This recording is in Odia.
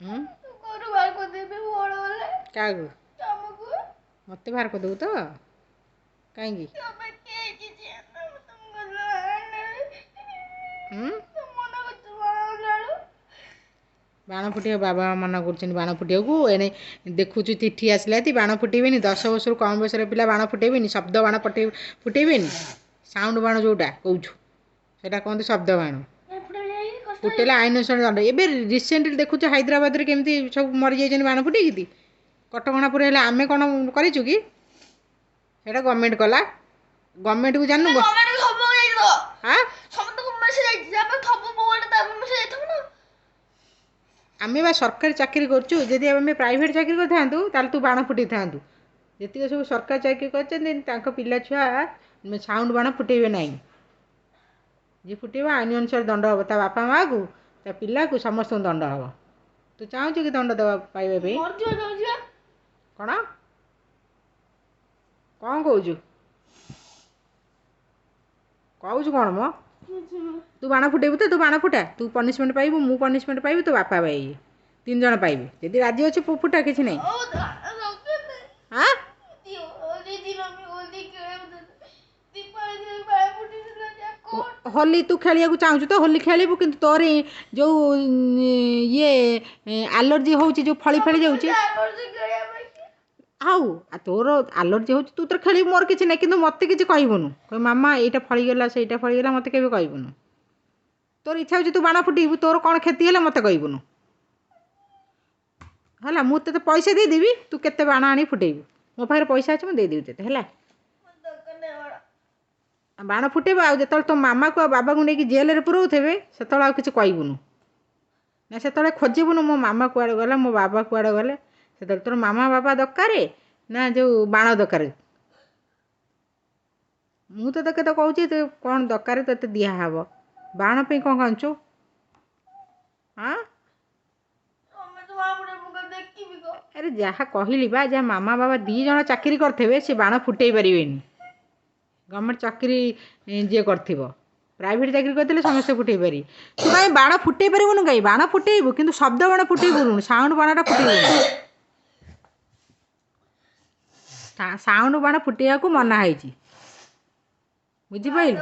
ଘରୁ ବାହାର କରିଦେବେ ବଡ଼ ହେଲେ। କାହାକୁ? ତମକୁ। ମୋତେ ବାହାର କରିଦେବୁ ତ? କାହିଁକି? ତମେ କେହି କିଛି ମନା କରୁଛୁ ବାଣ ବେଳୁ। ବାଣ ଫୁଟେଇବା ବାବା ମନା କରୁଛନ୍ତି ବାଣ ଫୁଟେଇବାକୁ। ଏଣେ ଦେଖୁଛୁ ଚିଠି ଆସିଲା ଏତି ବାଣ ଫୁଟେଇବେନି, 10 ବର୍ଷରୁ କମ୍ ବୟସର ପିଲା ବାଣ ଫୁଟେଇବେନି, ଶବ୍ଦ ବାଣ ଫୁଟେଇବେନି। ସାଉଣ୍ଡ ବାଣ ଯେଉଁଟା କହୁଛୁ ସେଇଟା କହନ୍ତି ଶବ୍ଦ ବାଣ। ଫୁଟେଇଲେ ଆଇନ ଅନୁସାରେ ଦଣ୍ଡ। ଏବେ ରିସେଣ୍ଟଲି ଦେଖୁଛୁ ହାଇଦ୍ରାବାଦରେ କେମିତି ସବୁ ମରିଯାଇଛନ୍ତି ବାଣ ଫୁଟେଇକି। କଟକଣା ପରେ ହେଲେ ଆମେ କ'ଣ କରିଛୁ କି? ସେଇଟା ଗଭର୍ଣ୍ଣମେଣ୍ଟ କଲା। ଗଭର୍ଣ୍ଣମେଣ୍ଟକୁ ଜାଣିନୁ? ଆମେ ବା ସରକାରୀ ଚାକିରି କରୁଛୁ। ଯଦି ଆମେ ପ୍ରାଇଭେଟ୍ ଚାକିରି କରିଥାନ୍ତୁ ତାହେଲେ ତୁ ବାଣ ଫୁଟେଇଥାନ୍ତୁ। ଯେତିକି ସବୁ ସରକାରୀ ଚାକିରି କରିଛନ୍ତି ତାଙ୍କ ପିଲା ଛୁଆ ସାଉଣ୍ଡ ବାଣ ଫୁଟେଇବେ ନାହିଁ। ଯିଏ ଫୁଟେଇବ ଆଇନ ଅନୁସାରେ ଦଣ୍ଡ ହେବ, ତା ବାପା ମାଆକୁ, ତା ପିଲାକୁ, ସମସ୍ତଙ୍କୁ ଦଣ୍ଡ ହେବ। ତୁ ଚାହୁଁଛୁ କି ଦଣ୍ଡ ଦେବା ପାଇବା ପାଇଁ? କ'ଣ କ'ଣ କହୁଛୁ? କହୁଛୁ କ'ଣ ମ? ତୁ ବାଣ ଫୁଟେଇବୁ ତ? ତୁ ବାଣ ଫୁଟା, ତୁ ପନିସମେଣ୍ଟ ପାଇବୁ, ମୁଁ ପନିସମେଣ୍ଟ ପାଇବି, ତୋ ବାପା ପାଇବେ, 3 ଜଣ ପାଇବେ। ଯଦି ରାଜି ଅଛୁ ଫୁଟା, କିଛି ନାହିଁ। ହୋଲି ତୁ ଖେଳିବାକୁ ଚାହୁଁଛୁ ତ ହୋଲି ଖେଳିବୁ, କିନ୍ତୁ ତୋର ଯେଉଁ ଇଏ ଆଲର୍ଜି ହେଉଛି, ଯେଉଁ ଫଳି ଫଳି ଯାଉଛି। ହଉ, ଆଉ ତୋର ଆଲର୍ଜି ହେଉଛି, ତୁ ତୋର ଖେଳିବୁ, ମୋର କିଛି ନାହିଁ। କିନ୍ତୁ ମୋତେ କିଛି କହିବୁନୁ, କହିବୁ ମାମା ଏଇଟା ଫଳିଗଲା ସେଇଟା ଫଳିଗଲା, ମୋତେ କେବେ କହିବୁନୁ। ତୋର ଇଚ୍ଛା ହେଉଛି ତୁ ବାଣ ଫୁଟେଇବୁ, ତୋର କ'ଣ କ୍ଷତି ହେଲେ ମୋତେ କହିବୁନୁ। ହେଲା, ମୁଁ ତୋତେ ପଇସା ଦେଇଦେବି, ତୁ କେତେ ବାଣ ଆଣି ଫୁଟେଇବୁ। ମୋ ପାଖରେ ପଇସା ଅଛି, ମୁଁ ଦେଇଦେବି ତୋତେ। ହେଲା, ବାଣ ଫୁଟେଇବ। ଆଉ ଯେତେବେଳେ ତୋ ମାମାକୁ ଆଉ ବାବାକୁ ନେଇକି ଜେଲରେ ପୁରଉଥିବେ ସେତେବେଳେ ଆଉ କିଛି କହିବୁନୁ ନା, ସେତେବେଳେ ଖୋଜିବୁନୁ ମୋ ମାମା କୁଆଡ଼େ ଗଲା, ମୋ ବାବା କୁଆଡ଼େ ଗଲେ। ସେତେବେଳେ ତୋର ମାମା ବାବା ଦରକାର ନା ଯେଉଁ ବାଣ ଦରକାର? ମୁଁ ତୋତେ କେତେ କହୁଛି, ତୁ କ'ଣ ଦରକାର ତୋତେ ଦିଆହେବ। ବାଣ ପାଇଁ କ'ଣ କାନ୍ଦୁଛୁ? ହଁ, ଆରେ ଯାହା କହିଲି ବା, ଯାହା ମାମା ବାବା 2 ଜଣ ଚାକିରି କରିଥିବେ ସେ ବାଣ ଫୁଟେଇ ପାରିବେନି। ଗଭର୍ଣ୍ଣମେଣ୍ଟ ଚାକିରି ଯିଏ କରିଥିବ, ପ୍ରାଇଭେଟ୍ ଚାକିରି କରିଥିଲେ ସମସ୍ତେ ଫୁଟେଇ ପାରିବେ। ତୁ କାହିଁ ବାଣ ଫୁଟେଇ ପାରିବୁନୁ? କାହିଁ ବାଣ ଫୁଟେଇବୁ, କିନ୍ତୁ ଶବ୍ଦ ବାଣ ଫୁଟେଇବୁନୁ, ସାଉଣ୍ଡ ବାଣଟା ଫୁଟେଇବୁନୁ। ସାଉଣ୍ଡ ବାଣ ଫୁଟେଇବାକୁ ମନା ହେଇଛି, ବୁଝିପାରିଲୁ?